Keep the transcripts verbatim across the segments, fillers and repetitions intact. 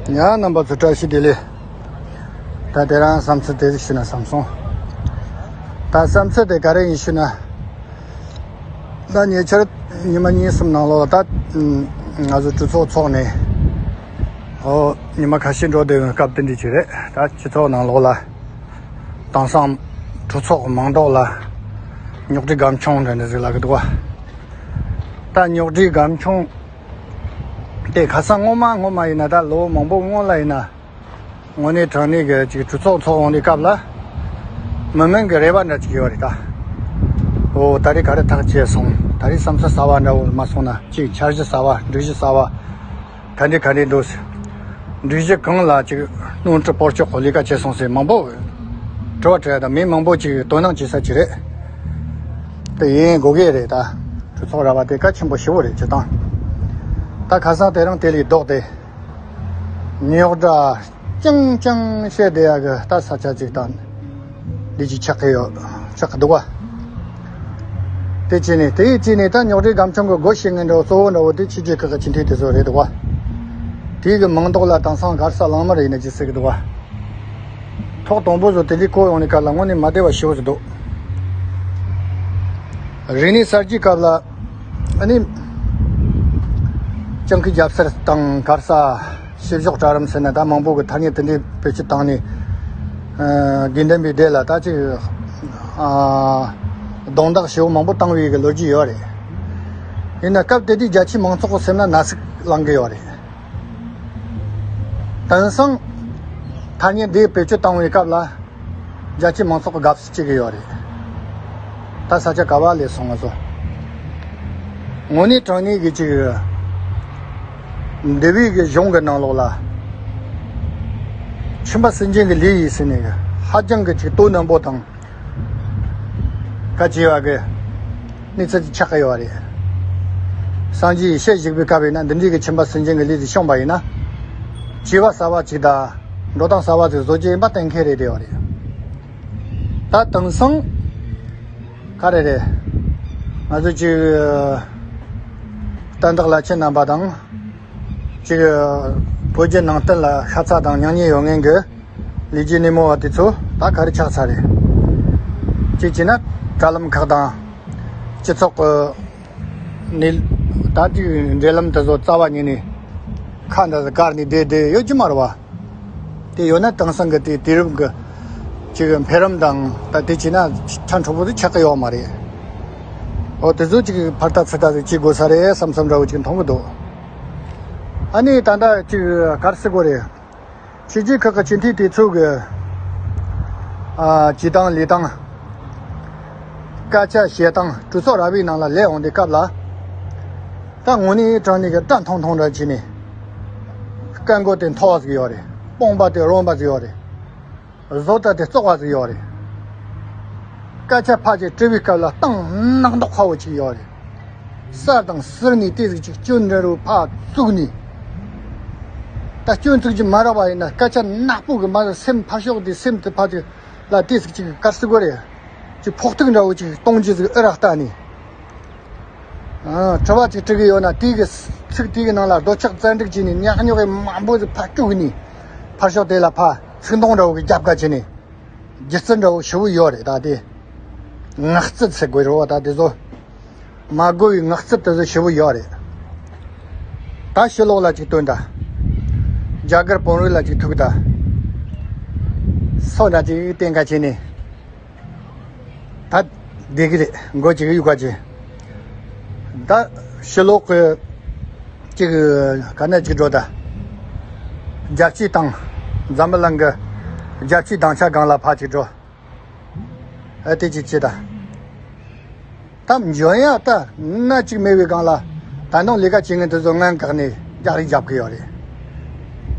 ཡ། རྣམ་པ་ཚོ་བཀྲ་ཤིས་བདེ་ལེགས། ད་དེ་རིང་བསམ་ཚུལ་དེ་ཞིག་ཞུ་ན་བསམ་སོང་། ད་བསམ་ཚུལ་དེ་ག་རེ་ཡིན་ཞུ་ན། ད་ཉེ་ཆར་ཉི་མ་གཉིས་གསུམ་ནང་ལོགས་ད་ང་ཚོ་གྲོས་ཚོགས་ཚོགས་ནས། ཨོ། ཉི་མ་ཁ་ཤས་འགྲོ་བསྡད་ཡོད། སྐབས་དེ་འདྲ་ཅིག་རེད། ད་སྤྱི་ཚོགས་ནང་ལོགས་ལ་དེང་སང་གྲོས་ཚོགས་མིང་འདོགས་ལ་རྙོག་དྲའི་སྒམ་ཆུང་འདྲ་འདྲ་ཟིག་ལབ་གི་འདུག་བ། ད་རྙོག་དྲའི་སྒམ་ཆུང་དེ་ཁ་སང་སྔོན་མ་སྔོན་མ་ཡིན་ན། ད་ལོ་མང་པོ་སྔོན་ལ་ཡིན་ན། དངོས་གནས་དྲང་གནས་ཀྱི་ཅིག་གྲོས་ཚོགས་ཚོགས་འོང་དུས་སྐབས་ལ། མི་མང་གི་རེ་བ་འདྲ་ཅིག་ཡོད་རེད་ད། ཨོ། ད་རེས་ག་རེ་ཐག་བཅད་སོང་། ད་རེས་བསམ་ཚུལ་གསར་བ་འདྲ་བོ་མ་སོང་ན། ཅིག་འཆར་གཞི་གསར་བ། སྒྲིག་གཞི་གསར་བ། ག་འདྲ་ག་འདྲ་འདུག། སྒྲིག་གཞི་གང་ལ་ཅིག་སྣོན་འཕྲི་སྤོར་གཅོག་གི་ལས་ཀ་བྱས་སོང་ཟེར་མང་པོ་དྲི་བ་དྲིས་ད། མི་མང་པོ་ཅིག་དོ་སྣང་བྱེད་ས་ཅིག་རེད། དེ་ཡིན་དགོས་ཀྱི་རེད་ད། གྲོས་ཚོགས་ར་བ་དེ་གལ་ཆེན་པོ་ཞེ་པོ་རེད། སྤྱིར་བཏང་། ད་ཁ་སང་དེ་རིང་དེ་ལས་ལྡོག་སྟེ། རྙོག་དྲ་རྐྱང་རྐྱང་བཤད་བསྡད་ཡག་གི་ད་ས་ཆ་ཅིག་དང་འདི་ཅིག་ཆགས་ཀྱི་ཡོད། ཆགས་ཀྱི་འདུག་བ། དེ་བྱས་ནས། དེ་བྱས་ནས་ད་རྙོག་དྲའི་སྒམ་ཆུང་གི་སྒོ་ཕྱེ་མཁན་འདྲ་བོ་གཙོ་བོ་འདྲ་བོ་དེ་ཕྱི་རྒྱལ་ཁག་གི་སྤྱི་འཐུས་དེ་ཚོ་རེད་འདུག་བ། དེའི་གི་མིང་འདོགས་ལ་དེང་སང་ག་རེ་ཟེར། གླང་དམར་ཡིན་ན་ཅི་ཟེར་གི་འདུག་བ། ཐོག་དང་པོ་ཚོ་དེ་འདྲའི་བསྐོ་ཡོང་ནས་སྐབས་ལ་དངོས་གནས་མ་བདེ་བ་ཞེ་པོ་ཅིག་འདུག། རིག་གནས་གསར་བརྗེའི་སྐབས་ལ། ཨ་ནི། སྤྱང་ཀི་རྒྱབ་སར་བཏང་། ག་རེ་ཟེར། བཤུ་གཞོག་གྲལ་རིམ་ཟེར་ན། ད་མང་པོ་གི་ཐ་སྙད་དེ་འདྲའི་བེད་སྤྱོད་བཏང་ནས། ཨ། དགེ་འདུན་པའི་སྡེ་ལ་ད་ཅིག། ཨ། རྡུང་རྡེག་ཞེ་པོ་མང་པོ་བཏང་བའི་གི་ལོ་རྒྱུས་ཡོད་རེད། ཡིན་ན་སྐབས་དེ་དུས་རྒྱ་ཆེའི་མང་ཚོགས་ཀྱི་སེམས་ན་ན་ཟུག་ལངས་གི་ཡོད་རེད། དེང་སང་ཐ་སྙད་འདི་བེད་སྤྱོད་བཏང་བའི་སྐབས་ལ། རྒྱ་ཆེའི་མང་ཚོགས་ཀྱི་དགའ་བསུ་བྱེད་ཀྱི་ཡོད་རེད། ད་ས་ཆ་ག་བ་སླེབས་སོང་ང་ཚོ། དངོས་གནས་དྲང་གནས་ཀྱི་ཅིག་འདས་པའི་གི་གཞུང་གི་ནང་ལོགས་ལ། ཁྱིམ་པ་སུན་འབྱིན་གྱི་ལས་ཡིན་ཟེར་ནས་ཧ་ཅང་གི་ཅིག་དོ་སྣང་པོ་དང་། གལ་ཆེ་བ་གི་གནས་ཚུལ་ཅིག་ཆགས་ཀྱི་ཡོད་རེད། སངས་རྒྱས་ཡེ་ཤེས་བཞུགས་པའི་སྐབས་ཡིན་ན། འདི་འདྲའི་གི་ཁྱིམ་པ་སུན་འབྱིན་གྱི་ལས་དེ་བྱུང་བ་ཡིན་ན། བྱ་བ་གསར་བ་ཅིག་དང་འགྲོ་སྟངས་གསར་བ་ཅིག་བཟོ་རྒྱུ་ཡིན་པ་གཏན་འཁེལ་རེད། དེ་ཡོད་རེད། ད་དེང་སང་ག་རེ་རེད། ང་ཚོ་ཅིག་བསྟན་བདག་བླ་ཆེན་རྣམ་པ་དང་། ཅིག་བོད་བརྒྱུད་ནང་བསྟན་ལ་ཤ་ཚ་དང་མྱ་ངན་ཡོད་མཁན་གྱི་ལས་བྱེད་སྣེ་མོ་བ་དེ་ཚོ་ད་ག་རེ་ཆགས་ཚར་རེད། གཅིག་བྱས་ན་དྲ་ལམ་ཁག་དང་སྤྱི་ཚོགས་ཀྱི་ནས་ད་ཅིག་འབྲེལ་ལམ་དེ་ཚོ་རྩ་བ་ཉིད་ནས་ཁ་འདྲ་ཟིག་བཀར་ནས་བསྡད་བསྡད་ཡོད་རྒྱུ་མ་རེད་བ། དེ་ཡོད་ན་དེང་སང་གི་དེ་དུས་རབས་ཀྱི་ཅིག་འཕེལ་རིམ་དང་ད་དེ་བྱས་ན་ཆ་འཕྲོད་པོ་དེ་ཆགས་ཀྱི་ཡོད་མ་རེད། འོ། དེ་ཚོ་ཅིག་ཕར་ལྟ་ཚུར་ལྟ་ཟིག་བྱེད་དགོས་ས་རེད་བསམ་བསམ་འདྲ་བོ་ཅིག་མཐོང་གི་འདུག། ཨ་ནི་ད་ལྟ་ཅིག་ག་རེ་ཟེར་དགོས་རེད། ཕྱི་རྒྱལ་ཁག་གི་སྤྱི་འཐུས་དེ་ཚོ་གི། ཨ། བྱེད་སྟངས་ལས་སྟངས། སྐད་ཆ་བཤད་སྟངས། གྲོས་ཚོགས་ར་བའི་ནང་ལ་སླེབས་འོང་དུས་སྐབས་ལ། ད་དངོས་གནས་དྲང་གནས་ཀྱི་སྐྲ་མཐོང་མཐོང་འདྲ་བྱས་ནས། སྐད་མགོ་དེ་མཐོ་བ་ཟིག་ཡོད་རེད། དཔུང་པ་དེ་རིང་བ་ཟིག་ཡོད་རེད། བཟོ་ལྟ་དེ་བཙོག་པ་ཟིག་ཡོད་རེད། སྐད་ཆ་ཕར་ཅིག་དྲི་བའི་སྐབས་ལ་གཏིང་ནག་མདོག་ཁ་བོ་ཅིག་ཡོད་རེད། གསར་དང་ཟུར་ནས་དེ་ཟིག་ཅིག་སྐྱོན་འདྲ་རུ་ཕར་བཙུགས་ནས། ད་སྐྱོན་བཙུགས་ཀྱི་མ་རག་པ་ཡིན་ན། སྐད་ཆ་ནག་པོ་གི་མ་ཟད་སེམས་ཕར་ཕྱོགས་དེ། སེམས་དེ་ཕར་ཅིག་ལ་དེ་ཟིག་ཅིག་ག་རེ་ཟེར་དགོས་རེད། ཅིག་ཕོག་ཐུག་འདྲ་བོ་ཅིག་གཏོང་རྒྱུ་ཟིག་ཨེ་རག་ལྟ་ནས། ཨ། དྲི་བ་ཅིག་དྲི་གི་ཡོད་ན། དེའི་གི་ཚིག་དེའི་གི་ནང་ལ་རྡོ་ཆག་བཙན་སྒྲིག་བྱས་ནས། ཉག་ཉོག་གི་མང་པོ་ཟིག་ཕར་བཅུག་ནས། ཕར་ཕྱོགས་དེ་ལ་ཕར་ཚིག་མདོང་འདྲ་བོ་གི་རྒྱབ་ཁ་བྱས་ནས། སྒྱུ་རྩལ་འདྲ་བོ་ཞེ་པོ་ཡོད་རེད། ད་དེ་ངག་རྩལ་ཟེར་དགོས་རེད་བ། ད་དེ་ཚོ་མ་དགོས་པའི་ངག་རྩལ་དེ་ཚོ་ཞེ་པོ་ཡོད་རེད། ད་ཕྱི་ལོགས་ལ་ཅིག་སྟོན་དང་། རྒྱ་གར་བོན་རིགས་ལ་ཅིག་ཐུག་དང་། སོ་འདྲ་ཅིག་བསྟན་ཁ་བྱས་ནས། ད་བསྡད་ཀྱི་རེད། མགོ་གཅིག་གཡུག་ག་ཅིག། ད་ཕྱི་ལོགས་ཀྱི་ཅིག་ག་ནས་ཅིག་འགྲོ་ད། རྒྱལ་སྤྱིའི་སྟེང་། འཛམ་བུ་གླིང་གི་རྒྱལ་སྤྱིའི་སྡིངས་ཆ་སྒང་ལ་ཕར་ཅིག་འགྲོ། ཨ། དེ་ཅིག་བྱེད་ད། ད་འཇོན་ཡ་ད་སྣ་གཅིག་མེད་པའི་སྒང་ལ། ད་དུང་ལས་ཀ་བྱེད་མཁན་དེ་ཚོ་ངན་བཀག་ནས་རྒྱག་རེས་རྒྱབ་ཀྱི་ཡོད་རེད།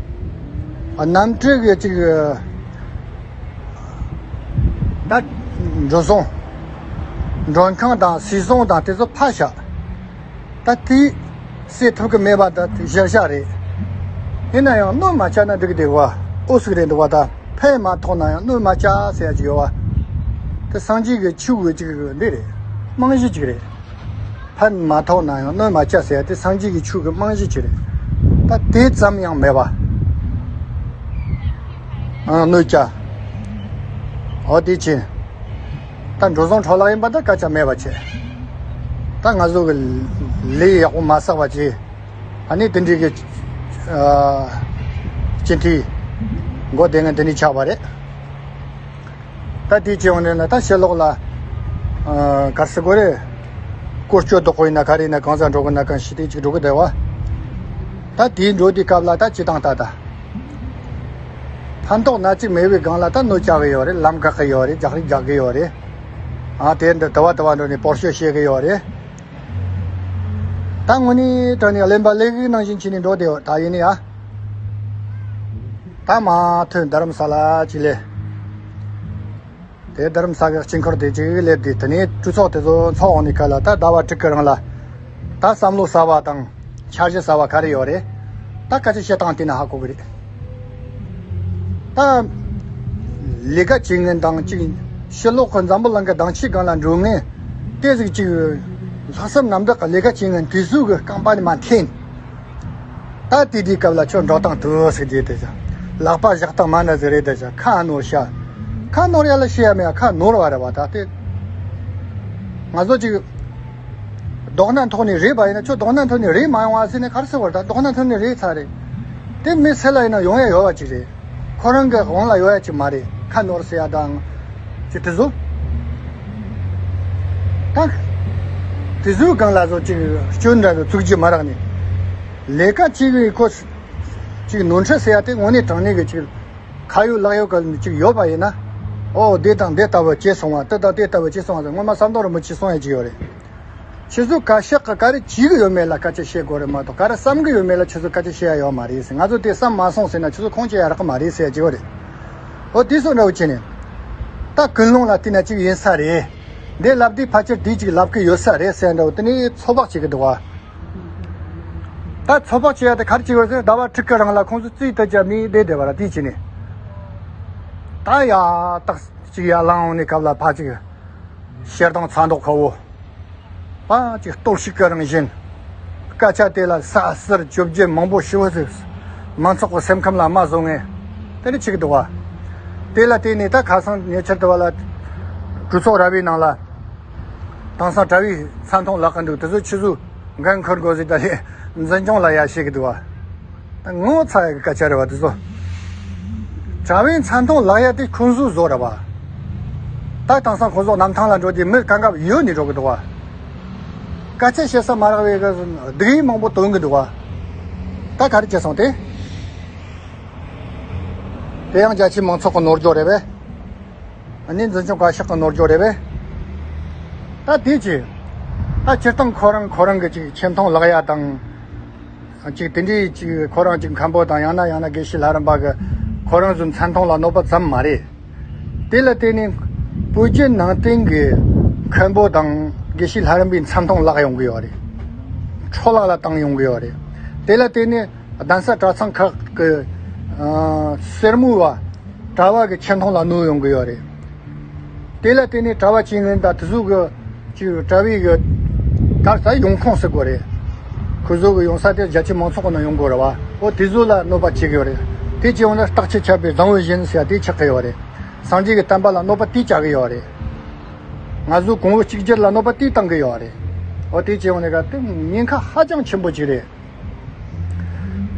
ཨ། གནམ་གྲུ་གི་ཅིག་ད་འགྲོ་སོང་། མགྲོན་ཁང་དང་སིལ་སོང་དང་དེ་ཚོ་ཕར་བཞག། ད་དེ་སེལ་ཐུབ་ཀྱི་མེད་པ་ད་གཞིར་བཞག་རེད། ཡིན་ན་ཡང་སྣོན་མ་བཅག་ན་འགྲིག་གི་འདུག་བ། ཨོ་ཟིག་རེད་འདུག་བ། ད་ཕན་མ་ཐོགས་ན་ཡང་སྣོན་མ་བཅག་ཟེར་ཡ་ཅིག་ཡོད་བ། དེ་སངས་རྒྱས་ཀྱི་ཆོས་ཀྱི་ཅིག་འདི་རེད། རྨང་གཞི་ཅིག་རེད། ཕན་མ་ཐོགས་ན་ཡང་སྣོན་མ་བཅག་ཟེར་ཡ་དེ་སངས་རྒྱས་ཀྱི་ཆོས་ཀྱི་རྨང་གཞི་ཅིག་རེད། ད་དེ་ཙམ་ཡང་མེད་པ། ཨང་གནོད་བྱ། འོ་དེ་ཕྱིན། ད་འགྲོ་སོང་འཕྲོ་བརླག་ཡིན་པ་ད་སྐད་ཆ་མེད་པ་བྱས། ད་ང་ཚོ་གི་ལས་ཡག་པོ་མ་བསགས་པ་བྱས། ཨ་ནི་དེ་འདྲའི་གི་ཨ་སྤྱི་འཐུས་མགོ་བདེ་ངན་དེ་འདྲའི་ཆགས་པ་རེད། ད་དེའི་སྤྱི་ཡོངས་ནས་ན་ད་ཕྱི་ལོགས་ལ་ཨ་གར་སི་གོ་རེ་སྐོར་སྐྱོད་དོག་པོ་ཡིན་ན་ག་རེ་ཡིན་ན་གང་ཟག་འགྲོ་གི་ན་གང་ཞིག་དེ་ཅིག་འགྲོ་གི་བསྡད་པ། ད་དེའི་འགྲོ་དུས་སྐབས་ལ་ད་སྤྱི་བཏང་ད་ད་ཕན་ཐོགས་སྣ་གཅིག་མེད་པའི་སྒང་ལ་ད་གནོད་བྱ་གི་ཡོད་རེད། ལམ་བཀག་གི་ཡོད་རེད། རྒྱག་རེས་རྒྱག་གི་ཡོད་རེད། ཨ་དེ་འདི་དུ་བ་དུ་བ་འགྲོ་ནས་སྤོར་ཤོག་བྱེད་གི་ཡོད་རེད། ད་དངོས་གནས་དྲང་གནས་གླེན་པ་ཀླད་ཀོར་ནང་བཞིན་བྱས་ནས་འགྲོ་བསྡད་ཡོད་ད་ཡིན་ནི་ཡ། ད་མ་ཐོན་རྡ་རམ་ས་ལ་ཅིག་སླེབས། དེ་རྡ་རམ་ས་གི་དཀྱིལ་འཁོར་དེ་ཅིག་སླེབས་དུས་དེ་ནས་གྲོས་ཚོགས་དེ་ཚོ་འཚོགས་འོང་ནས་ཁ་ལ་ད་ཟླ་བ་དྲུག་གི་རིང་ལ་ད་བསམ་བློ་གསར་བ་དང་འཆར་གཞི་གསར་བ་ག་རེ་ཡོད་རེད། ད་སྐད་ཆ་བཤད་སྟངས་དེ་ན་ཧ་གོ་གི་རེད། ད་ལས་ཀ་བྱེད་མཁན་དང་གཅིག་ཕྱི་ལོགས་ཀྱི་འཛམ་བུ་གླིང་གི་གདངས་ཆའི་སྒང་ལ་འགྲོ་མཁན་དེ་ཟིག་གཅིག་ལྷག་བསམ་རྣམ་དག་གི་ལས་ཀ་བྱེད་མཁན་དེ་ཚོ་གི་རྐང་པ་ནས་མར་འཐེན། ད་དེ་དུས་སྐབས་ལ་ཁྱོད་འགྲོ་སྟངས་དུ་ཟིག་བྱས་དེ་ཅག་ལག་པ་བཞག་སྟངས་མ་འདྲ་ཟིག་རེད། དེ་ཅག་ཁ་ནོར་ཤ། ཁ་ནོར་ཡ་ལ་ཤེས་ཡ་མེད་ཡ། ཁ་ནོར་བ་རེད་བ། ད་དེ་ང་ཚོ་གཅིག་རྡོག་སྣ་ཐོག་ནས་རེད་པ་ཡིན་ན། ཁྱོད་རྡོག་སྣ་ཐོག་ནས་རེད་མ་ཡོང་བ་ཟེར་ནས་ག་རེ་ཟེར་བ་རེད། ད་རྡོག་སྣ་ཐོག་ནས་རེད་ཚར་རེད། དེ་མི་སེ་ལ་ཡིན་ན་ཡོང་ཡ་ཡོད་པ་ཅིག་རེད། ཁོ་རང་གི་དབང་ལ་ཡོད་ཡ་ཅིག་མ་རེད། ཁ་ནོར་ཟེར་ཡ་དང་ཅིག་དེ་ཚོ། ད་དེ་ཚོའི་སྒང་ལ་ཚོ་ཅིག་སྐྱོན་འདྲ་ཚོ་ཚུགས་རྒྱུ་མ་རག་ནས། ལས་ཀ་བྱེད་ཀྱི་ཁོ་ཅིག་ནོར་འཁྲུལ་ཟེར་ཡ་དེ་དངོས་གནས་དྲང་གནས་ཀྱི་ཅིག་ཁ་ཡོད་ལག་ཡོད་ག་ཅིག་ཡོད་པ་ཡིན་ན། ཨོ་དེ་དང་དེ་ལྟ་བུ་བྱས་སོང་བ། དེ་དང་དེ་ལྟ་བུ་བྱས་སོང་བ་ཟེར་སྔོན་མ་ཟམ་གདོང་རིན་པོ་ཆེས་གསུང་ཡ་ཅིག་ཡོད་རེད། ཁྱེད་ཚོ་བཀའ་ཤག་གི་ག་རེ་བྱེད་གི་ཡོད་མེད་ལ་སྐད་ཆ་བཤད་དགོས་རེད་མ་གཏོགས། ག་རེ་བསམ་གི་ཡོད་མེད་ལ་ཁྱེད་ཚོ་སྐད་ཆ་བཤད་ཡ་ཡོད་མ་རེད་ཟེར། ང་ཚོ་དེ་བསམ་མ་སོང་ཟེར་ན་ཁྱེད་ཚོ་ཁུངས་སྐྱེལ་ཡ་རག་གི་མ་རེད་ཟེར་ཡ་ཅིག་ཡོད་རེད། ཨོ་དེ་ཚོ་འདྲ་བོ་བྱས་ནས། ད་ཀུན་སློང་ལ་བལྟས་ན་ཅིག་ཡིན་ས་རེད། འདི་ལབ་དུས་ཕལ་ཆེར་དེ་ཅིག་ལབ་གི་ཡོད་ས་རེད་ཟེར་འདྲ་བོ་དེ་ནས་ཚོད་དཔག་བྱེད་གི་འདུག་བ། ད་ཚོད་དཔག་བྱེད་ཡ་དེ་ག་རེ་བྱེད་དགོས་ཟེར། ཟླ་བ་དྲུག་གི་རིང་ལ་ཁོང་ཚོ་རྩིས་དེ་ཅག་མི་བསྡད་བསྡད་པ་ར་དེ་བྱས་ནས། ད་ཡ་ཏག་ཅིག་ཡར་ལངས་འོང་ནས་སྐབས་ལ་ཕ་ཅིག་ཤེར་དང་ཚ་མདོག་ཁ་བོ། ཨ་ཅིག་གཏོར་བཤིག་གི་རང་བཞིན། སྐད་ཆ་དེ་ལ་ས་ཟུར་བཅོ་བརྒྱད་མང་པོ་ཞུ་བ་ཟེར། མང་ཚོགས་ཀྱི་སེམས་ཁམས་ལ་མ་བཟོ་ངེས། དེ་ནི་ཆིག་འདུག་བ། དེ་ལ་བརྟེན་ནས་ད་ཁ་སང་ཉེ་ཆར་དུ་བ་ལ། གྲོས་ཚོགས་ར་བའི་ནང་ལ། དེང་སང་གྲྭ་བའི་མཚན་མཐོང་ལག་གི་འདུག་དེ་ཚོ་ཆུ་ཚོད་འགན་འཁུར་དགོས་ཟེར། ད་ལས་འཛིན་སྐྱོང་ལ་ཡ་བཤད་གི་འདུག་བ། ངོ་ཚ་ཡ་གི་སྐད་ཆ་རེད་བ་དེ་ཚོ། གྲྭ་བའི་མཚན་མཐོང་ལག་ཡ་དེ་ཁོང་ཚོའི་བཟོ་རེད་བ། ད་དེང་སང་ཁོང་ཚོ་གནམ་ཐང་ལ་འགྲོ་དུས་མི་གང་ག་ཡོད་ནས་འགྲོ་གི་འདུག་བ། སྐད་ཆ་བཤད་ས་མ་རག་པའི་གི་སྡུག་ཡིག་མང་པོ་བཏོན་གི་འདུག་བ། ད་ག་རེ་བྱས་སོང་དེ། དེ་ཡང་རྒྱ་ཆེའི་མང་ཚོགས་ཀྱི་ནོར་འགྲོ་རེད་པས། ཨ་ནི་འཛིན་སྐྱོང་བཀའ་ཤག་གི་ནོར་འགྲོ་རེད་པས། ད་དེ་ཅི། ད་སྤྱིར་བཏང་ཁོ་རང་ཁོ་རང་གི་ཅིག་ཆེ་མཐོང་ལག་ཡ་དང་། ཅིག་དེ་འདྲའི་ཅིག་ཁོ་རང་ཅིག་མཁན་པོ་དང་ཡང་ན་ཡང་ན་དགེ་བཤེས་ལྷ་རམས་པ་གི་ཁོ་རང་ཚོའི་མཚན་མཐོང་ལ་གནོད་པ་ཙམ་མ་རེད། དེ་ལ་བརྟེན་ནས་བོད་བརྒྱུད་ནང་བསྟན་གྱི་མཁན་པོ་དང་དགེ་བཤེས་ལྷ་རམས་པའི་མཚན་མཐོང་བརླག་ཡོང་གི་ཡོད་རེད། འཕྲོ་བརླག་ལ་བཏང་ཡོང་གི་ཡོད་རེད། དེ་ལ་བརྟེན་ནས་གདན་ས་གྲྭ་ཚང་ཁག་གི་ཨ་སེར་མོ་བ་གྲྭ་བ་གི་ཆེ་མཐོང་ལ་གནོད་ཡོང་གི་ཡོད་རེད། དེ་ལ་བརྟེན་ནས་གྲྭ་བ་བྱེད་མཁན་དང་དེ་ཚོ་གི་ཅིག་གྲྭ་བའི་གི་གར་ས་ཡོང་ཁུངས་ཟེར་དགོས་རེད། ཁོ་ཚོ་གི་ཡོང་ས་དེ་རྒྱ་ཆེ་མང་ཚོགས་ཀྱི་ནང་ཡོང་དགོས་རེད་བ། འོ་དེ་ཚོ་ལ་གནོད་པ་བྱེད་གི་ཡོད་རེད། དེ་བྱས་ཡོང་ན་རྟགས་ཆེ་ཁྱབ་པའི་བཟང་བོའི་བཞིན་ཟེར་ཡ་དེ་ཆགས་གི་ཡོད་རེད། སངས་རྒྱས་ཀྱི་བསྟན་པ་ལ་གནོད་པ་དེ་བྱ་གི་ཡོད་རེད། ང་ཚོ་གོང་བུ་གཅིག་གྱུར་ལ་གནོད་པ་དེ་བཏང་གི་ཡོད་རེད། འོ་དེ་བྱས་ཡོང་ནས་ག་དེ་ཉེན་ཁ་ཧ་ཅང་ཆེན་པོ་ཅིག་རེད།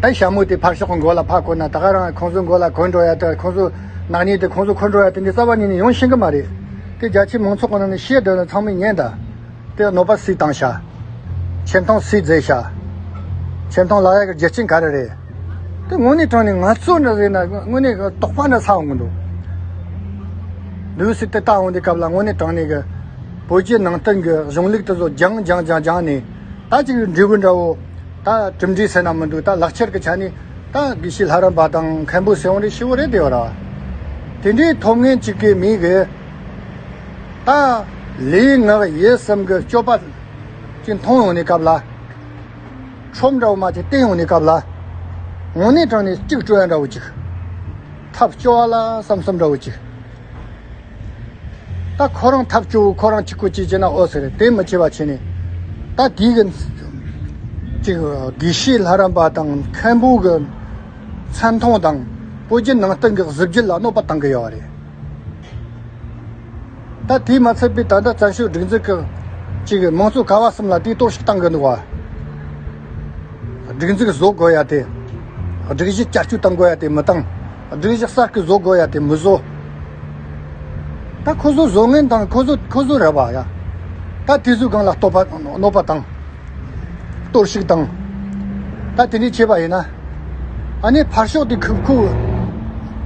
ད་ཞྭ་མོ་དེ་ཕར་ཕྱོགས་གི་མགོ་ལ་ཕར་བཀོན་ན་ད་ག་རང་ཁོང་ཚོའི་མགོ་ལ་གོན་འགྲོ་ཡ། ད་ཁོང་ཚོ་ནག་ཉེས་དེ་ཁོང་ཚོ་འཁུར་འགྲོ་ཡ་དེ་འདི་རྩ་བ་ཉིད་ནས་ཡོང་ཤེས་གི་མ་རེད། དེ་རྒྱ་ཆེ་མང་ཚོགས་ཀྱི་ནང་ནས་ཤེས་འདོད་ན་ཚང་མས་ཉན་ད། དེ་གནོད་པ་སུས་བཏང་ཤག་ཆེ་མཐོང་སུས་མཛད་ཤག་ཆེ་མཐོང་ལག་ཡ་གི་རྒྱུ་རྐྱེན་ག་རེ་རེད། དེ་དངོས་གནས་དྲང་གནས་ང་ཚོ་འདྲ་ཟེར་ན་དངོས་གནས་དོགས་པ་འདྲ་ཚ་འོང་གི་འདུག་འདུག་སེ་དེ་ལྟ་འོང་དུས་སྐབས་ལ་དངོས་གནས་དྲང་གནས་གི་བོད་བརྒྱུད་ནང་བསྟན་གི་གཞུང་ལུགས་དེ་ཚོ་སྦྱངས་སྦྱངས་སྦྱངས་སྦྱངས་ནས། ད་ཅིག་འབྲས་བུ་འདྲ་བོ། ད་གྲུབ་འབྲས་ཟེར་ན་མི་འདུག་ད་ལག་ཁྱེར་གི་ཆ་ནས་ད་དགེ་བཤེས་ལྷ་རམས་པ་དང་མཁན་པོ་ཟེར་འོང་རེ་ཞུ་བོ་རེད་དེ་བ་ར། དེ་འདྲའི་ཐོབ་མཁན་ཅིག་གི་མི་གི་ད་ལུས་ངག་ཡིད་གསུམ་གི་སྤྱོད་པ་ཅིག་མཐོང་ཡོང་ནས་སྐབས་ལ། ཁྲོམ་འདྲ་བོ་མ་ཅིག་བསྟན་ཡོང་ནས་སྐབས་ལ། དངོས་གནས་དྲང་གནས་གཅིག་སྤྲོ་ཡ་འདྲ་བོ་ཅིག་ཐབས་སྐྱོ་བ་ལ་བསམ་བསམ་འདྲ་བོ་ཅིག་ད་ཁོ་རང་ཐབས་སྐྱོ་བོ་ཁོ་རང་གཅིག་པུ་གཅིག་བྱས་ན་ཨོ་ཟེར་རེད། དེ་མི་བྱེད་པ་བྱས་ནས་ད་དེའི་གི་ཅིག་དགེ་བཤེས་ལྷ་རམས་པ་དང་མཁན་པོ་གི་མཚན་མཐོང་དང་ བོད་བརྒྱུད་ནང་བསྟན་གྱི་གཟི་བརྗིད་ལ་གནོད་པ་བཏང་གི་ཡོད་རེད། ད་དེས་མ་ཚད་པའི་ད་ལྟ་བཙན་བྱོལ་སྒྲིག་འཛུགས་ཀྱི་ཅིག་མང་གཙོ་ཀ་བ་གསུམ་ལ་དེའི་གཏོར་བཤིག་བཏང་གི་འདུག་བ། སྒྲིག་འཛུགས་བཟོ་དགོས་ཡ་དེ། སྒྲིག་གཞི་བསྐྱར་བཅོས་གཏང་དགོས་ཡ་དེ་མི་བཏང་། སྒྲིག་གཞི་གསར་གྱི་བཟོ་དགོས་ཡ་དེ་མི་བཟོ། ད་ཁོ་ཚོ་བཟོ་མཁན་དང་ཁོ་ཚོ་ཁོ་ཚོ་རེད་བ་ཡ། ད་དེ་ཚོའི་སྒང་ལ་གཏོར་པ་གནོད་པ་བཏང་། གཏོར་བཤིག་བཏང་། ད་དེ་འདྲའི་བྱས་པ་ཡིན་ན། ཨ་ནི་ཕར་ཕྱོགས་དེ་ཁུ་ཁུ།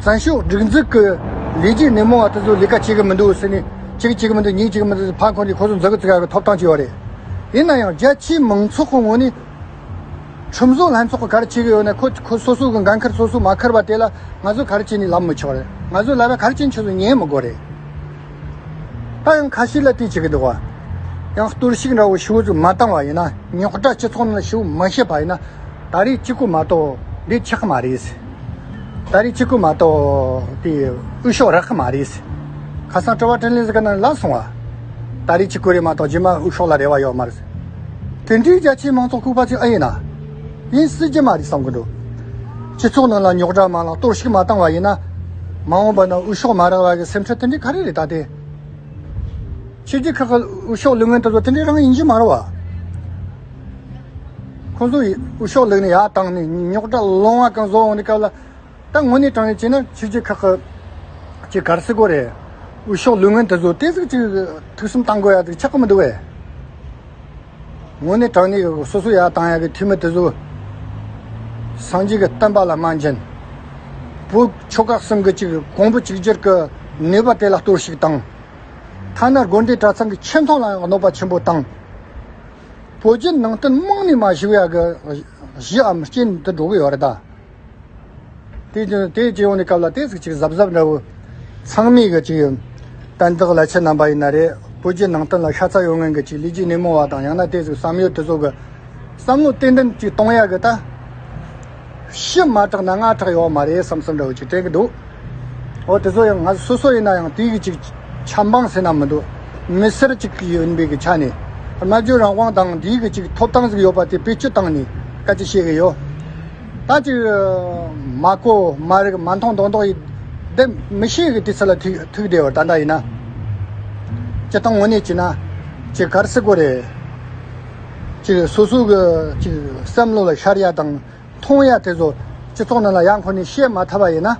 བཙན་བྱོལ་སྒྲིག་འཛུགས་ཀྱི་ལས་བྱེད་ནས་མང་བ་དེ་ཚོ་ལས་ཀ་བྱེད་ཀྱི་མི་འདུག་ཟེར་ནས་གཅིག་བྱེད་ཀྱི་མི་འདུག་གཉིས་བྱེད་ཀྱི་མི་འདུག་ཕར་འཁོར་ནས་ཁོ་ཚོ་འཛུལ་གི་བཙུགས་ཡག་གི་ཐོབ་ཐང་ཅིག་ཡོད་རེད། ཡིན་ན་ཡང་རྒྱ་ཆེའི་མང་ཚོགས་ཀྱི་ངོས་ནས། ཁྲིམས་བཟོ་ལྷན་ཚོགས་ཀྱིས་ག་རེ་བྱེད་ཀྱི་ཡོད་ན་ཁོ་ཁོ་སོ་སོ་གི་འགན་ཁུར་སོ་སོས་མ་འཁུར་བ་དེ་ལ་ང་ཚོས་ག་རེ་བྱས་ནས་ལབ་མི་ཆོག་རེད། ང་ཚོས་ལབ་ཡ་ག་རེ་བྱས་ནས་ཁྱེད་ཚོ་ཉན་མི་དགོས་རེད། ད་ཡང་ཁ་ཤས་ལ་དེ་བྱེད་ཀྱི་འདུག་བ། ཡང་གཏོར་བཤིག་འདྲ་བོ་ཞེ་པོ་ཅིག་མ་བཏང་བ་ཡིན་ན། རྙོག་དྲ་སྤྱི་ཚོགས་ནང་ཞེ་པོ་མ་བཤད་པ་ཡིན་ན། ད་རེས་གཅིག་པོ་མ་གཏོགས་འདི་ཆགས་མ་རེད། ད་རེས་གཅིག་པོ་མ་གཏོགས་དེ་འོས་ཤོག་རག་གི་མ་རེད། ཁ་སང་དྲི་བ་དྲིས་ལན་ཟིག་གི་ནང་ལབ་སོང་བ། ད་རེས་གཅིག་པོ་རེད་མ་གཏོགས་རྗེས་མ་འོས་ཤོག་ལ་རེ་བ་ཡོད་མ་རེད། དེ་འདྲའི་རྒྱ་ཆེའི་མང་ཚོགས་ལྐུགས་པ་ཅིག་ཨེ་ཡིན་ན། ཡིན་སྲིད་ཀྱི་མ་རེད་བསམ་གི་འདུག་སྤྱི་ཚོགས་ནང་ལ་རྙོག་དྲ་མ་ལངས་གཏོར་བཤིག་མ་བཏང་བ་ཡིན་ན། མ་འོངས་པ་ན་འོས་ཤོག་མ་རག་པ་གི་སེམས་ཁྲལ་དེ་འདྲའི་ག་རེ་རེད་ད་དེ། ཕྱི་རྒྱལ་ཁག་གི་འོས་ཤོག་ལུགས་ངན་དེ་ཚོ་དེ་འདྲའི་རང་ཡིན་གྱི་མ་རེད་བ། ཁོང་ཚོ་འོས་ཤོག་ལུགས་ནས་ཡར་བཏང་ནས་རྙོག་དྲ་ལོང་བ་གང་བཟོ་འོང་ནས་སྐབས་ལ། ད་དངོས་གནས་དྲང་གནས་བྱས་ན་ཕྱི་རྒྱལ་ཁག་གི་ཅིག་ག་རེ་ཟེར་དགོས་རེད། འོས་ཤོག་ལུགས་ངན་དེ་ཚོ་དེ་ཟིག་ཅིག་ཐུགས་བསམ་བཏང་དགོས་ཡ་ཟིག་ཆགས་ཀྱི་མི་འདུག་བས། དངོས་གནས་དྲང་གནས་སོ་སོ་ཡར་བཏང་ཡ་གི་འཐུས་མི་དེ་ཚོ་སངས་རྒྱས་ཀྱི་བསྟན་པ་ལ་དམའ་འཇོན། བོད་ཆོལ་ཁ་གསུམ་གི་ཅིག་གོང་བུ་གཅིག་གྱུར་གྱི་ནུས་པ་དེ་ལ་གཏོར་བཤིག་བཏང་། ཐ་ན་དགོན་སྡེ་གྲྭ་ཚང་གི་ཆེ་མཐོང་ལ་ཡང་གནོད་པ་ཆེན་པོ་བཏང་། བོད་བརྒྱུད་ནང་བསྟན་རྨང་ནས་མ་ཞུགས་ཡ་གི་གཞི་འམ་རྐྱེན་དུ་འགྲོ་གི་ཡོད་རེད་ད། དེ་དེ་བྱེད་ཡོང་ནས་སྐབས་ལ་དེ་ཟིག་ཅིག་གཟབ་གཟབ་འདྲ་བོ། ཚང་མས་གི་ཅིག་ཡོད། དན་རྟགས་ལ་ཆེ་རྣམ་པ་ཡིན་ན་རེད། བོད་བརྒྱུད་ནང་བསྟན་ལ་ཤ་ཚ་ཡོད་མཁན་གི་ཅིག་ལས་བྱེད་ནས་མང་བ་དང་ཡང་ན་དེ་ཟིག་བསམ་ཡོད་དེ་ཚོ་གི་བསམ་བློ་ཏན་ཏན་ཅིག་གཏོང་ཡ་གི་ད། ཕྱི་མ་དྲག་ན་ང་དྲག་ཡོད་མ་རེད་བསམ་བསམ་འདྲ་བོ་ཅིག་དྲན་གི་འདུག་འོ་དེ་ཚོ་ཡང་ང་སོ་སོ་ཡིན་ན་ཡང་དེའི་གི་ཅིག་ཆབ་འབངས་ཟེར་ན་མི་འདུག་མི་སེར་ཅིག་ཡིན་པའི་གི་ཆ་ནས་སྨྲ་བརྗོད་རང་དབང་དང་དེའི་གི་ཅིག་ཐོབ་ཐང་ཟིག་ཡོད་པ་དེ་བེད་སྤྱོད་བཏང་ནས་སྐད་ཆ་བཤད་གི་ཡོད། ད་ཅིག་མ་གོ་མ་རིག་མ་མཐོང་མདོག་མདོག་ཡིན། དེ་མི་ཤེས་གི་དུས་ཚོད་ལ་ཐུག་ཐུག་བསྡད་པ་ད་ལྟ་ཡིན་ན། སྤྱི་བཏང་དངོས་གནས་བྱས་ན་ཅིག་ག་རེ་ཟེར་དགོས་རེད། ཅིག་སོ་སོ་གི་ཅིག་བསམ་བློ་ལ་ཤར་ཡ་དང་མཐོང་ཡ་དེ་ཚོ་སྤྱི་ཚོགས་ནང་ལ་ཡར་འཁོར་ནས་བཤད་མ་ཐུབ་པ་ཡིན་ན།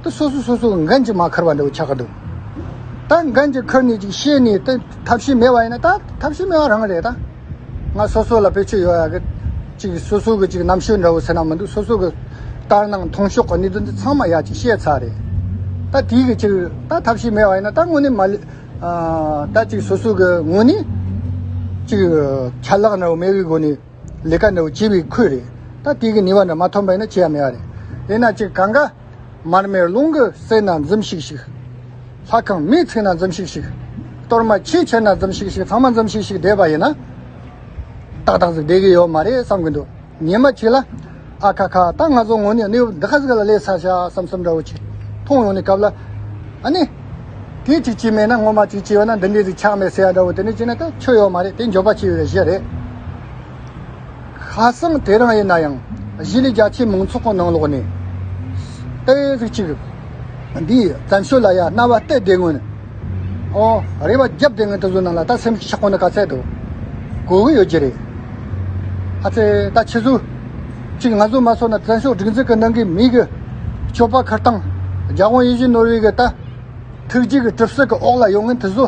དེ་སོ་སོ་སོ་སོ་གི་འགན་ཅིག་མ་འཁུར་བ་འདྲ་བོ་ཆགས་ཀྱི་འདུག་ད་འགན་ཅིག་འཁུར་ནས་ཅིག་བཤད་ནས་དེ་ཐབས་ཤེས་མེད་པ་ཡིན་ན་ད་ཐབས་ཤེས་མེད་པ་རང་རེད་ད། ང་སོ་སོ་ལ་བེད་སྤྱོད་ཡོད་ཡ་གི་ཅིག་སོ་སོ་གི་ཅིག་རྣམ་དཔྱོད་འདྲ་བོ་ཟེར་ན་མི་འདུག་སོ་སོ་གི་ལྟར་སྣང་མཐོང་ཕྱོགས་གི་གནས་ཚུལ་འདི་ཚང་མ་ཡ་ཅིག་བཤད་ཚར་རེད། ད་དེའི་གི་ཅིག་ད་ཐབས་ཤེས་མེད་པ་ཡིན་ན་ད་དངོས་གནས་མ་ལས་ཨ་ད་ཅིག་སོ་སོ་གི་ངོས་ནས་ཅིག་ཆད་ལྷག་འདྲ་བོ་མེད་པའི་སྒོ་ནས་ལས་ཀ་འདྲ་བོ་བྱེད་པའི་ཁུལ་རེད། ད་དེའི་གི་ནུས་པ་འདྲ་མ་ཐོན་པ་ཡིན་ན་བྱེད་ཡ་མེད་པ་རེད། ཡིན་ན་ཅིག་གང་ག་མར་མེ་རླུང་གིས་བསྲེགས་ན་འཛུམ་ཤིག་ཤིག་ལྷ་ཁང་མེས་ཚིག་ན་འཛུམ་ཤིག་ཤིག་གཏོར་མ་ཆེས་ཆེ་ན་འཛུམ་ཤིག་ཤིག་ཚང་མ་འཛུམ་ཤིག་ཤིག་བསྡད་པ་ཡིན་ན། ཏག་ཏག་ཟིག་བསྡད་གི་ཡོད་མ་རེད་བསམ་གི་འདུག་ཉི་མ་གཅིག་ལ། ཨ་ཁ་ཁ་ད་ང་ཚོ་དངོས་གནས་གནས་བབ་འདི་ག་ཟིག་ལ་སླེབས་ཚར་ཤག་བསམ་བསམ་འདྲ་བོ་ཅིག་མཐོང་ཡོང་ནས་སྐབས་ལ། ཨ་ནི། དེ་ཅིག་བྱས་མེད་ན་ངོ་མ་ཅིག་བྱས་ཡོད་ན་འདི་འདྲས་ཟིག་ཆགས་མེད་ཟེར་ཡ་འདྲ་བོ་དེ་འདྲས་བྱས་ན་ད་ཆོ་ཡོད་མ་རེད། དེ་འགྱོད་པ་སྐྱེ་བའི་གཞི་རེད། ཁ་སང་དེ་རིང་ཡིན་ན་ཡང་གཞིས་ལུས་རྒྱ་ཆེའི་མང་ཚོགས་ཀྱི་ནང་ལོགས་ནས་ཏོག་ཙམ་ཅིག་འདིའི་བཙན་བྱོལ་ལ་ཡ་རྣ་བ་གཏད་བསྡད་སྔོན། ཨོ་རེ་བ་བརྒྱབ་བསྡད་སྔོན་དེ་ཚོ་ནང་ལ་ད་སེམས་ཤུགས་ཆག་གོ་ནི་ག་ཚད་འདུག་གོ་གི་ཡོད་ཀྱི་རེད། ཨ་ཙི་ད་ཁྱེད་ཚོ་ཅིག་ང་ཚོ་མ་སོང་ན་བཙན་བྱོལ་སྒྲིག་འཛུགས་ཀྱི་ནང་གི་མི་གི་སྤྱོད་པ་འཁུར་སྟངས། རྒྱལ་དབང་ཡིད་བཞིན་ནོར་བུའི་གི་ད། ཐུགས་རྗེ་གི་གྲིབ་བསིལ་གི་འོག་ལ་ཡོད་མཁན་དེ་ཚོ།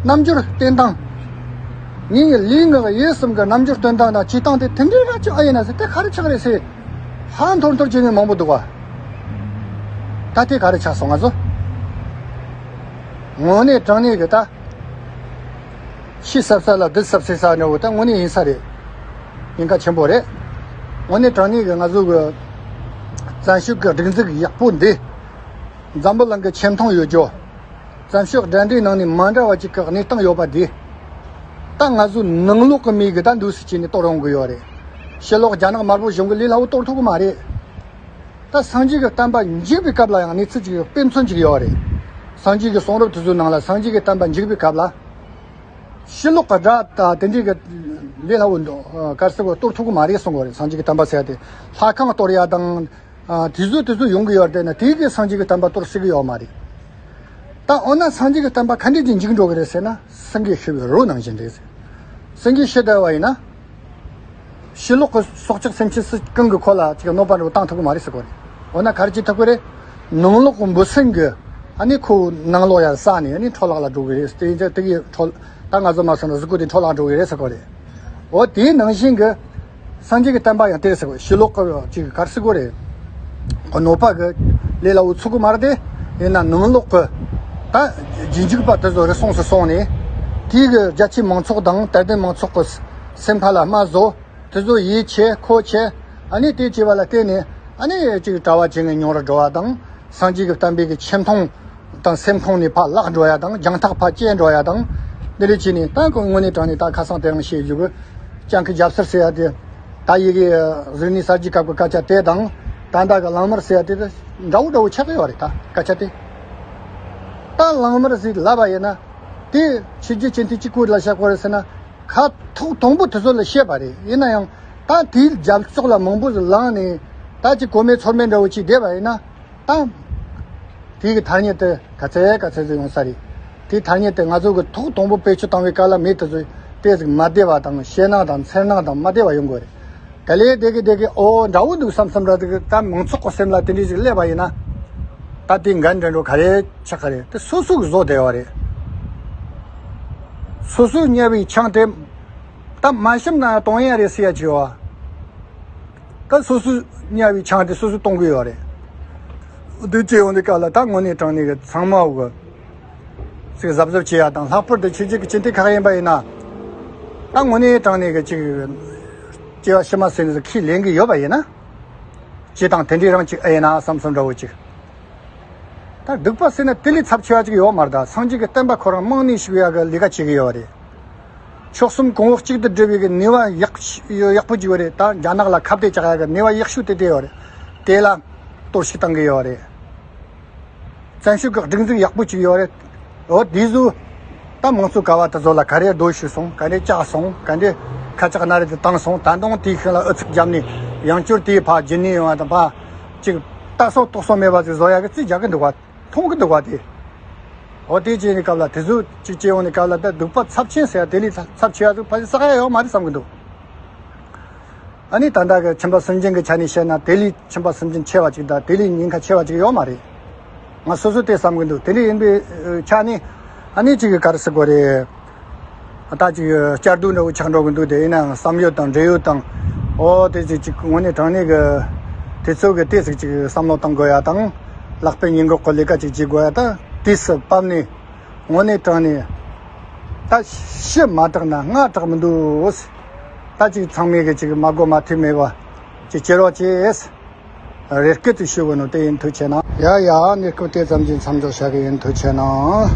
རྣམ་འགྱུར་བསྟན་སྟངས། ངེད་ཀྱི་ལུས་ངག་ཡིད་གསུམ་གི་རྣམ་འགྱུར་སྟོན་སྟངས་དང་བྱེད་སྟངས་དེ་དེ་འདྲའི་ར་ཅིག་ཨ་ཡིན་ན་ཟེར་དེ་ག་རེ་ཆགས་རེད་ཟེར། ཧ་འཐོར་འཐོར་བྱེད་མཁན་མང་པོ་འདུག་བ། ད་དེ་ག་རེ་ཆགས་སོང་ང་ཚོ། དངོས་གནས་དྲང་གནས་གི་ད། ཤི་སབ་ས་ལ་སྡུག་སབ་སེ་ས་འདྲ་བོ་ད་དངོས་གནས་ཡིན་ས་རེད། ཉེན་ཁ་ཆེན་པོ་རེད། དངོས་གནས་དྲང་གནས་གི་ང་ཚོ་གི་བཙན་བྱོལ་གི་སྒྲིག་འཛུགས་ཡག་པོ་འདི། འཛམ་བུ་གླིང་གི་ཆེ་མཐོང་ཡོད་རྒྱུ། བཙན་བྱོལ་དགྲ་འདྲེའི་ནང་ནས་མ་འདྲ་བ་ཅིག་གི་གནས་སྟངས་ཡོད་པ་འདི། ད་ང་ཚོའི་ནང་ལོགས་ཀྱི་མི་གིས་ད་འདུག་སེ་བྱས་ནས་གཏོར་ཡོང་གི་ཡོད་རེད། ཕྱི་ལོགས་རྒྱ་ནག་དམར་པོ་གཞུང་གིས་ལས་སླ་བོ་གཏོར་ཐུབ་ཀྱི་མ་རེད། ད་སངས་རྒྱས་ཀྱི་བསྟན་པ་འཇིག་པའི་སྐབས་ལ་ཡང་གནས་ཚུལ་ཅིག་ཡོད། དཔེ་མཚོན་ཅིག་ཡོད་རེད། སངས་རྒྱས་ཀྱི་གསུང་རབ་དེ་ཚོའི་ནང་ལ་སངས་རྒྱས་ཀྱི་བསྟན་པ་འཇིག་པའི་སྐབས་ལ། ཕྱི་ལོགས་ཀྱི་དགྲ་དང་དེ་འདྲའི་གི་ལས་སླ་བོ་འདུག་ག་རེ་ཟེར་གཏོར་ཐུབ་ཀྱི་མ་རེད་གསུང་གི་ཡོད་རེད། སངས་རྒྱས་ཀྱི་བསྟན་པ་ཟེར་ཡ་དེ་ལྷ་ཁང་གཏོར་ཡ་དང་། ཨ། དེ་ཚོ་དེ་ཚོ་ཡོང་གི་ཡོད་རེད་ན། དེ་གི་སངས་རྒྱས་ཀྱི་བསྟན་པ་གཏོར་སྲིད་ཀྱི་ཡོད་མ་རེད། ད་འོ་ན་སངས་རྒྱས་ཀྱི་བསྟན་པ་ག་འདྲས་ཀྱིས་འཇིག་འགྲོ་གི་རེད་ཟེར་ན། སེང་གེ་ཤི་བའི་རོ་ནང་བཞིན་རེད་ཟེར། སེང་གེ་ཤི་བསྡད་པ་ཡིན་ན། ཕྱི་ལོགས་ཀྱི་སྲོག་ཆགས་སེམས་ཅན་སུ་གང་གིས་ཁོ་ལ་ཅིག་གནོད་པ་འདྲ་བོ་བཏང་ཐུབ་ཀྱི་མ་རེད་ཟེར་གོ་རེད། འོ་ན་ག་རེ་བྱེད་ཐུབ་ཀྱི་རེད། ནང་ལོགས་ཀྱི་འབུ་སྲིན་གྱིས་ཨ་ནི་ཁོའི་ནང་ལོགས་ཡར་ཟ་ནས་ཨ་ནི་འཕྲོ་བརླག་ལ་འགྲོ་གི་རེད། དེ་ཡིན་ཙང་དེ་གི་འཕྲོ། ད་ང་ཚོ་མ་སོང་ན་གཟུགས་པོ་དེ་འཕྲོ་བརླག་འགྲོ་གི་རེད་ཟེར་གོ་རེད། འོ་དེའི་ནང་བཞིན་གྱི། སངས་རྒྱས་ཀྱི་བསྟན་པ་ཡང་དེ་རེད་ཟེར་གོ། ཕྱི་ལོགས་ཀྱི་ཅིག་ག་རེ་ཟེར་གོ་རེད། གནོད་པ་གི་ལས་སླ་བོ་ཚུགས་ཀྱི་མ་རེད་དེ། ཡིན་ན་ནང་ལོགས་ཀྱི་ད་རྗེས་འཇུག་པ་དེ་ཚོ་རེ་ཟུང་སུ་སོང་ནས། དེའི་གི་རྒྱ་ཆེའི་མང་ཚོགས་དང་དད་ལྡན་མང་ཚོགས་ཀྱི་སེམས་ཁ་ལ་རྨ་བཟོ། དེ་ཚོ་ཡིད་ཆེས་ཁོ་ཆེས། ཨ་ནི་དེ་བྱས་པ་ལ་བརྟེན་ནས་ཨ་ནི་ཅིག་གྲྭ་བ་བྱེད་མཁན་ཉུང་རུ་འགྲོ་བ་དང་། སངས་རྒྱས་ཀྱི་བསྟན་པའི་གི་ཆེ་མཐོང་དང་སེམས་ཁོང་ནས་ཕར་བརླག་འགྲོ་ཡ་དང་། རྒྱང་ཐག་ཕར་བཅད་འགྲོ་ཡ་དང་། འདི་འདྲ་བྱས་ནས། ད་ཁོ་དངོས་གནས་དྲང་གནས་ད་ཁ་སང་དེ་རིང་བཤད་རྒྱུ་གི་སྤྱང་ཀི་རྒྱབ་སར་ཟེར་ཡ་དེ། ད་ཡི་གེ་གཟུགས་ནས་གསར་བརྗེ་སྐབས་ཀྱི་སྐད་ཆ་དེ་དང་། ད་ལྟ་གི་གླང་དམར་ཟེར་ཡ་དེ་དང་འདྲ་བོ་འདྲ་བོ་ཆགས་ཀྱི་ཡོད་རེད། ད་སྐད་ཆ་དེ། ད་གླང་དམར་ཟིག་ལབ་པ་ཡིན་ན། དེ་ཆོས་བརྒྱུད་སྤྱི་འཐུས་གཅིག་པུ་ལ་བཤད་དགོས་རེད་ཟེར་ན། ཁ་ཐོག་དང་པོ་དེ་ཚོ་ལ་བཤད་པ་རེད། ཡིན་ན་ཡང་ད་དེའི་རྒྱབ་ཕྱོགས་ལ་མང་པོ་ཟིག་ལངས་ནས། ད་ཅིག་གོ་མེད་ཚོར་མེད་འདྲ་བོ་ཅིག་བསྡད་པ་ཡིན་ན། ད་དེ་གི་ཐ་སྙད་དེ་ག་ཚད་ག་ཚད་ཟིག་ཡོང་ས་རེད། དེ་ཐ་སྙད་དེ་ང་ཚོ་གི་ཐོག་དང་པོ་བེད་སྤྱོད་བཏང་བའི་སྐབས་ལ་མི་དེ་ཚོས་དེ་ཟིག་མ་བདེ་བ་དང་། ཞེད་སྣང་དང་འཚེར་སྣང་དང་མ་བདེ་བ་ཡོང་དགོས་རེད། ག་ལེ་བསྡད་གི་བསྡད་གི། ཨོ་འདྲ་བོ་འདུག་བསམ་བསམ་འདྲ་འདུག། ད་མང་ཚོགས་ཀྱི་སེམས་ལ་དེ་འདྲ་ཞིག་སླེབས་པ་ཡིན་ན། ད་དེ་འགན་འདྲ་འགྲོ་ག་རེ་ཆགས་ག་རེད། དེ་སོ་སོ་གིས་བཟོ་བསྡད་པ་རེད། སོ་སོས་བརྙ་བའི་ཆང་དེ། ད་མ་ཤེས་ན་གཏོང་ཡ་རེད་ཟེར་ཡ་ཅིག་ཡོད་པ། ད་སོ་སོས་བརྙ་བའི་ཆང་དེ་སོ་སོས་གཏོང་གི་ཡོད་རེད། དེ་བྱས་ཡོང་དུས་སྐབས་ལ་ད་དངོས་གནས་དྲང་གནས་གི་ཚང་མ་གི་ཅིག་གཟབ་གཟབ་བྱེད་ཡ་དང་། ལྷག་པར་དུ་ཆོས་བརྒྱུད་ཀྱི་སྤྱི་འཐུས་ཁག་ཡིན་པ་ཡིན་ན། ད་དངོས་གནས་དྲང་གནས་གི་ཅིག་སྐྱེ་བ་ཕྱི་མ་ཟེར་ནས་ཁས་ལེན་གི་ཡོད་པ་ཡིན་ན། སྤྱི་དང་དེ་འདྲའི་རང་ཅིག་ཨེ་ཡིན་ན་བསམ་བསམ་འདྲ་བོ་ཅིག། ད་སྡིག་པ་ཟེར་ན་དེ་ལས་ཚབས་ཆེ་བ་ཅིག་ཡོད་མ་རེད། ད་སངས་རྒྱས་ཀྱི་བསྟན་པ་ཁོ་རང་རྨང་ནས་ཞུགས་ཡ་གི་ལས་ཀ་བྱེད་གི་ཡོད་རེད། མཆོག་གསུམ་གོང་འོག་གཅིག་ཏུ་སྒྲིལ་བའི་གི་ནུས་པ་ཡག་ཡག་པོ་ཅིག་ཡོད་རེད། ད་རྒྱ་ནག་ལ་ཁ་གཏད་བཅག་ཡ་གི་ནུས་པ་ཡག་ཤོས་དེ་དེ་ཡོད་རེད། དེ་ལ་གཏོར་བཤིག་བཏང་གི་ཡོད་རེད། བཙན་བྱོལ་གྱི་སྒྲིག་འཛུགས་ཡག་པོ་ཅིག་ཡོད་རེད། འོ་དེ་ཚོ་ད་མང་གཙོ་ཀ་བ་དེ་ཚོ་ལ་ག་རེ་རྡོ་གཞུས་སོང་། ག་འདྲས་བཅག་སོང་། ག་འདྲས་ཁ་ཆག་སྣ་རལ་དུ་བཏང་སོང་། ད་དུང་དེའི་ཤུལ་ལ་ཨུ་ཚུགས་བརྒྱབ་ནས་ཡང་བསྐྱར་དེའི་ཕར་རྒྱུན་གནས་ཡོང་བ་དང་། ཕར་ཅིག་ལྟ་སོགས་རྟོག་སོགས་མེད་པ་ཅིག་བཟོ་ཡ་གི་རྩིས་རྒྱག་གི་འདུག་པ། མཐོང་གི་འདུག་པ་དེ། འོ་དེ་བྱས་ནས་སྐབས་ལ་དེ་ཚོ་ཅིག་བྱས་ཡོང་ནས་སྐབས་ལ། ད་སྡིག་པ་ཚབས་ཆེན་ཟེར་ཡ་དེ་ལས་ཚབས་ཆེ་བ་ཚོ་ཕལ་ཆེར་བསགས་ཡ་ཡོད་མ་རེད་བསམ་གི་འདུག། ཨ་ནི་ད་ལྟ་གི་ཁྱིམ་པ་སུན་འབྱིན་གྱི་ཆ་ནས་བཤད་ན། དེ་ལས་ཁྱིམ་པ་སུན་འབྱིན་ཆེ་བ་ཅིག་དང་དེ་ལས་ཉེན་ཁ་ཆེ་བ་ཅིག་ཡོད་མ་རེད། ང་སོ་སོ་དེ་བསམ་གི་འདུག། དེ་འདྲ་ཡིན་པའི་ཆ་ནས་ཨ་ནི་ཅིག་ག་རེ་ཟེར་དགོས་རེད། ད་ཅིག་བསྐྱར་ཟློས་འདྲ་བོ་ཆགས་འགྲོ་གི་འདུག། དེ་ཡིན་ནའང་བསམ་ཡུལ་དང་འབྲེལ་ཡོད་དང་། འོ་དེ་ཅིག་ཅིག་དངོས་གནས་དྲང་གནས་གི་དེ་ཚོ་གི་དེ་ཟིག་ཅིག་བསམ་བློ་གཏང་དགོས་ཡ་དང་། ལག་པའི་ཉེས་འགོག་གི་ལས་ཀ་ཅིག་བྱེད་དགོས་ཡ། ད་དུས་སུ་བབ་ནས་དངོས་གནས་དྲང་གནས་ད་ཕྱི་མ་དྲག་ན་སྔ་དྲག་མི་འདུག། ད་ཅིག་ཚང་མས་གི་ཅིག་མ་གོ་མ་ཐོས་མེད་པ་ཅིག་བྱེད་རོགས་བྱེད། རེ་སྐུལ་དུ་ཞུ་གི་ནོ་དེ་ཡིན། ཐུགས་ཆེ་གནང་། ཡ་ཡ། གནས་སྐབས་དེ་ཙམ་གྱིས་མཚམས་འཇོག་བྱ་གི་ཡིན། ཐུགས་ཆེ་གནང་།